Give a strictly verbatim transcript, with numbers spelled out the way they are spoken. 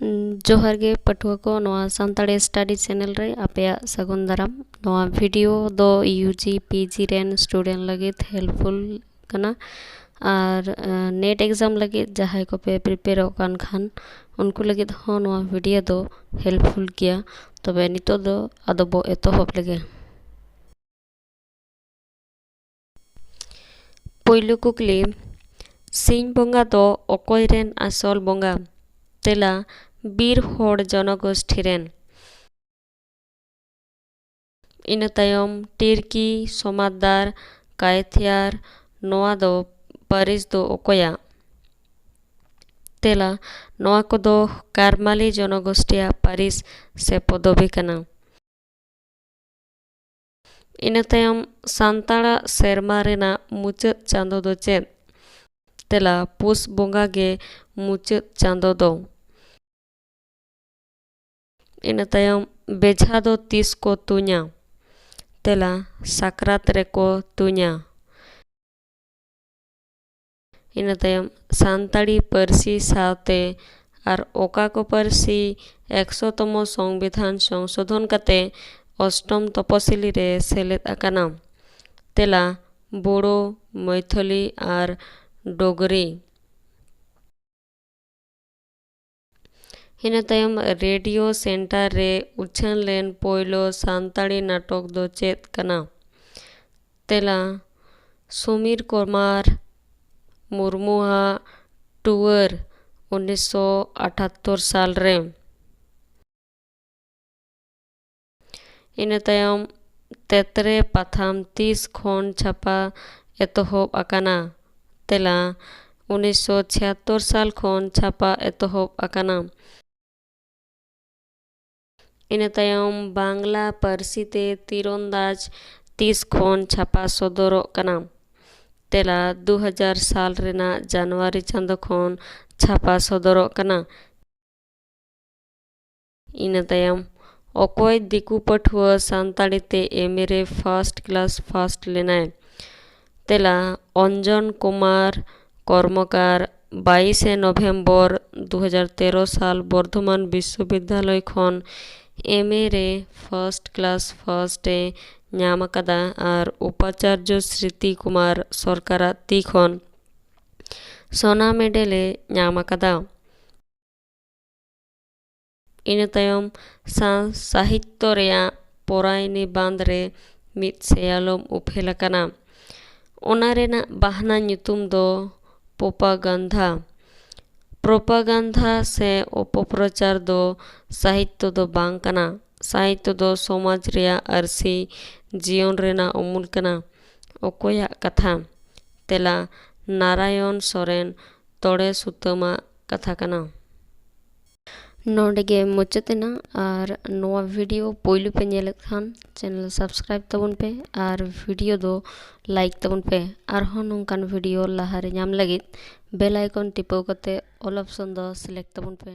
ᱡᱚᱦᱟᱨ ᱜᱮ ᱯᱟᱹᱴᱷᱩᱣᱟᱹ ᱠᱚ, ᱱᱚᱣᱟ ᱥᱟᱱᱛᱟᱲᱤ ᱥᱴᱟᱰᱤ ᱪᱮᱱᱮᱞ ᱨᱮ ᱟᱯᱮᱭᱟᱜ ᱥᱟᱹᱜᱩᱱ ᱫᱟᱨᱟᱢ᱾ ᱱᱚᱣᱟ ᱵᱷᱤᱰᱤᱭᱳ ᱫᱚ ᱤᱭᱩ ᱡᱤ ᱯᱤ ᱡᱤ ᱨᱮᱱ ᱥᱴᱩᱰᱮᱱᱴ ᱞᱟᱹᱜᱤᱫ ᱦᱮᱞᱯᱯᱷᱩᱞ ᱠᱟᱱᱟ, ᱟᱨ ᱱᱮᱴ ᱮᱠᱡᱟᱢ ᱞᱟᱹᱜᱤᱫ ᱡᱟᱦᱟᱸᱭ ᱠᱚᱯᱮ ᱯᱨᱤᱯᱮᱭᱟᱨᱚᱜ ᱠᱟᱱ ᱠᱷᱟᱱ, ᱩᱱᱠᱩ ᱞᱟᱹᱜᱤᱫ ᱦᱚᱸ ᱱᱚᱣᱟ ᱵᱷᱤᱰᱤᱭᱳ ᱫᱚ ᱦᱮᱞᱯᱯᱷᱩᱞ ᱜᱮᱭᱟ᱾ ᱛᱚᱵᱮ ᱱᱤᱛᱚᱜ ᱫᱚ ᱟᱫᱚ ᱵᱚ ᱮᱛᱚᱦᱚᱵ ᱞᱮᱜᱮ᱾ ᱯᱳᱭᱞᱳ ᱠᱩᱠᱞᱤ, ᱥᱤᱧ ᱵᱚᱸᱜᱟ ᱫᱚ ᱚᱠᱚᱭ ᱨᱮᱱ ᱟᱥᱚᱞ ᱵᱚᱸᱜᱟ? ᱛᱮᱞᱟ, ᱵᱤᱨ ᱦᱚᱲ ᱡᱚᱱᱚᱜᱳᱥᱴᱷᱤ ᱨᱮᱱ᱾ ᱤᱱᱟᱹ ᱛᱟᱭᱚᱢ, ᱴᱤᱨᱠᱤ, ᱥᱚᱢᱟᱫᱟᱨ, ᱠᱟᱭᱛᱷᱤᱭᱟᱨ, ᱱᱚᱣᱟ ᱫᱚ ᱯᱟᱹᱨᱤᱥ ᱫᱚ ᱚᱠᱚᱭᱟᱜ? ᱛᱮᱞᱟ, ᱱᱚᱣᱟ ᱠᱚᱫᱚ ᱠᱟᱨᱢᱟᱞᱤ ᱡᱚᱱᱚᱜᱳᱥᱴᱷᱤᱭᱟᱜ ᱯᱟᱹᱨᱤᱥ ᱥᱮ ᱯᱚᱫᱚᱵᱤ ᱠᱟᱱᱟ᱾ ᱤᱱᱟᱹ ᱛᱟᱭᱚᱢ, ᱥᱟᱱᱛᱟᱲᱟᱜ ᱥᱮᱨᱢᱟ ᱨᱮᱱᱟᱜ ᱢᱩᱪᱟᱹᱫ ᱪᱟᱸᱫᱚ ᱫᱚ ᱪᱮᱫ? ᱛᱮᱞᱟ, ᱯᱩᱥ ᱵᱚᱸᱜᱟ ᱜᱮ ᱢᱩᱪᱟᱹᱫ ᱪᱟᱸᱫᱚ ᱫᱚ᱾ ᱤᱱᱟᱹ ᱛᱟᱭᱚᱢ, ᱵᱮᱡᱷᱟ ᱫᱚ ᱛᱤᱥ ᱠᱚ ᱛᱩᱧᱟ? ᱛᱮᱞᱟ, ᱥᱟᱠᱨᱟᱛ ᱨᱮᱠᱚ ᱛᱩᱧᱟ᱾ ᱤᱱᱟᱹ ᱛᱟᱭᱚᱢ, ᱥᱟᱱᱛᱟᱲᱤ ᱯᱟᱹᱨᱥᱤ ᱥᱟᱶᱛᱮ ᱟᱨ ᱚᱠᱟ ᱠᱚ ᱯᱟᱹᱨᱥᱤ ᱮᱠᱥᱚ ᱛᱚᱢᱚ ᱥᱚᱝᱵᱤᱫᱷᱟᱱ ᱥᱚᱝᱥᱳᱫᱷᱚᱱ ᱠᱟᱛᱮ ᱚᱥᱴᱚᱢ ᱛᱚᱯᱚᱥᱤᱞᱤ ᱨᱮ ᱥᱮᱞᱮᱫ ᱟᱠᱟᱱᱟ? ᱛᱮᱞᱟ, ᱵᱳᱲᱳ, ᱢᱚᱭᱛᱷᱚᱞᱤ ᱟᱨ ᱰᱳᱜᱽᱨᱤ᱾ ᱤᱱᱟᱹ ᱛᱟᱭᱚᱢ, ᱨᱮᱰᱤᱭᱳ ᱥᱮᱱᱴᱟᱨ ᱨᱮ ᱩᱪᱷᱟᱹᱱ ᱞᱮᱱ ᱯᱳᱭᱞᱳ ᱥᱟᱱᱛᱟᱲᱤ ᱱᱟᱴᱚᱠ ᱫᱚ ᱪᱮᱫ ᱠᱟᱱᱟ? ᱛᱮᱞᱟ, ᱥᱩᱢᱤᱨ ᱠᱩᱢᱟᱨ ᱢᱩᱨᱢᱩᱣᱟᱜ ᱴᱩᱣᱟᱹᱨ, ᱩᱱᱤᱥᱥᱚ ᱟᱴᱷᱟᱛᱛᱳᱨ ᱥᱟᱞ ᱨᱮ᱾ ᱤᱱᱟᱹ ᱛᱟᱭᱚᱢ, ᱛᱮᱛᱨᱮ ᱯᱟᱛᱷᱟᱢ ᱛᱤᱥ ᱠᱷᱚᱱ ᱪᱷᱟᱯᱟ ᱮᱛᱚᱦᱚᱵ ᱟᱠᱟᱱᱟ? ᱛᱮᱞᱟ, ᱩᱱᱤᱥᱥᱚ ᱪᱷᱤᱭᱟᱛᱛᱳᱨ ᱥᱟᱞ ᱠᱷᱚᱱ ᱪᱷᱟᱯᱟ ᱮᱛᱚᱦᱚᱵ ᱟᱠᱟᱱᱟ᱾ ᱤᱱᱟᱹ ᱛᱟᱭᱚᱢ, ᱵᱟᱝᱞᱟ ᱯᱟᱹᱨᱥᱤ ᱛᱮ ᱛᱤᱨᱚᱱᱫᱟᱡᱽ ᱛᱤᱥ ᱠᱷᱚᱱ ᱪᱷᱟᱯᱟ ᱥᱚᱫᱚᱨᱚᱜ ᱠᱟᱱᱟ? ᱛᱮᱞᱟ, ᱫᱩ ᱦᱟᱡᱟᱨ ᱥᱟᱞ ᱨᱮᱱᱟᱜ ᱡᱟᱱᱩᱣᱟᱨᱤ ᱪᱟᱸᱫᱚ ᱠᱷᱚᱱ ᱪᱷᱟᱯᱟ ᱥᱚᱫᱚᱨᱚᱜ ᱠᱟᱱᱟ᱾ ᱤᱱᱟᱹ ᱛᱟᱭᱚᱢ, ᱚᱠᱚᱭ ᱫᱤᱠᱩ ᱯᱟᱹᱴᱷᱩᱣᱟᱹ ᱥᱟᱱᱛᱟᱲᱤ ᱛᱮ ᱮᱢ ᱮ ᱨᱮ ᱯᱷᱟᱥᱴ ᱠᱞᱟᱥ ᱯᱷᱟᱥᱴ ᱞᱮᱱᱟᱭ? ᱛᱮᱞᱟ, ᱚᱧᱡᱚᱱ ᱠᱩᱢᱟᱨ ᱠᱚᱨᱢᱚᱠᱟᱨ, ᱵᱟᱭᱤᱥᱮ ᱱᱚᱵᱷᱮᱢᱵᱚᱨ ᱫᱩ ᱦᱟᱡᱟᱨ ᱛᱮᱨᱚ ᱥᱟᱞ ᱵᱚᱨᱫᱷᱚᱢᱟᱱ ᱵᱤᱥᱥᱚᱵᱤᱫᱽᱫᱟᱞᱚᱭ ᱠᱷᱚᱱ ᱮᱢ ᱮ ᱨᱮ ᱯᱷᱟᱨᱥᱴ ᱠᱞᱟᱥ ᱯᱷᱟᱨᱥᱴ ᱮ ᱧᱟᱢ ᱟᱠᱟᱫᱟ ᱟᱨ ᱩᱯᱟᱪᱟᱨᱡᱚ ᱥᱨᱤᱛᱤ ᱠᱩᱢᱟᱨ ᱥᱚᱨᱠᱟᱨᱟᱜ ᱛᱤ ᱠᱷᱚᱱ ᱥᱚᱱᱟ ᱢᱮᱰᱮᱞ ᱮ ᱧᱟᱢ ᱟᱠᱟᱫᱟ᱾ ᱤᱱᱟᱹ ᱛᱟᱭᱚᱢ ᱥᱟᱶ ᱥᱟᱦᱤᱛᱛᱚ ᱨᱮᱭᱟᱜ ᱯᱚᱨᱟᱭᱱᱤ ᱵᱟᱸᱫᱽ ᱨᱮ ᱢᱤᱫ ᱥᱮᱭᱟᱞᱚᱢ ᱩᱯᱮᱞ ᱟᱠᱟᱱᱟ᱾ ᱚᱱᱟ ᱨᱮᱱᱟᱜ ᱵᱟᱦᱱᱟ ᱧᱩᱛᱩᱢ ᱫᱚ ᱯᱨᱚᱯᱟᱜᱟᱱᱫᱷᱟ᱾ ᱯᱨᱚᱯᱟᱜᱟᱱᱫᱷᱟ ᱥᱮ ᱚᱯᱚᱯᱨᱚᱪᱟᱨ ᱫᱚ ᱥᱟᱦᱤᱛᱛᱚ ᱫᱚ ᱵᱟᱝ ᱠᱟᱱᱟ᱾ ᱥᱟᱦᱤᱛᱛᱚ ᱫᱚ ᱥᱚᱢᱟᱡᱽ ᱨᱮᱭᱟᱜ ᱟᱹᱨᱥᱤ ᱡᱤᱭᱚᱱ ᱨᱮᱱᱟᱜ ᱩᱢᱩᱞ ᱠᱟᱱᱟ᱾ ᱚᱠᱚᱭᱟᱜ ᱠᱟᱛᱷᱟ? ᱛᱮᱞᱟ, ᱱᱟᱨᱟᱭᱚᱱ ᱥᱚᱨᱮᱱ ᱛᱚᱲᱮ ᱥᱩᱛᱟᱹᱢᱟᱜ ᱠᱟᱛᱷᱟ ᱠᱟᱱᱟ᱾ ᱱᱚᱰᱮ ᱜᱮ ᱢᱩᱪᱟᱹᱫ ᱮᱱᱟ᱾ ᱟᱨ ᱱᱚᱣᱟ ᱵᱷᱤᱰᱤᱭᱳ ᱯᱳᱭᱞᱳ ᱯᱮ ᱧᱮᱞᱮᱫ ᱠᱷᱟᱱ ᱪᱮᱱᱮᱞ ᱥᱟᱵᱥᱠᱨᱟᱭᱤᱵ ᱛᱟᱵᱚᱱ ᱯᱮ ᱟᱨ ᱵᱷᱤᱰᱤᱭᱳ ᱫᱚ ᱞᱟᱭᱤᱠ ᱛᱟᱵᱚᱱ ᱯᱮ᱾ ᱟᱨᱦᱚᱸ ᱱᱚᱝᱠᱟᱱ ᱵᱷᱤᱰᱤᱭᱳ ᱞᱟᱦᱟᱨᱮ ᱧᱟᱢ ᱞᱟᱹᱜᱤᱫ ᱵᱮᱞ ᱟᱭᱠᱚᱱ ᱴᱤᱯᱟᱹᱣ ᱠᱟᱛᱮ ᱚᱞ ᱚᱯᱥᱚᱱ ᱫᱚ ᱥᱤᱞᱮᱠᱴ ᱛᱟᱵᱚᱱ ᱯᱮ᱾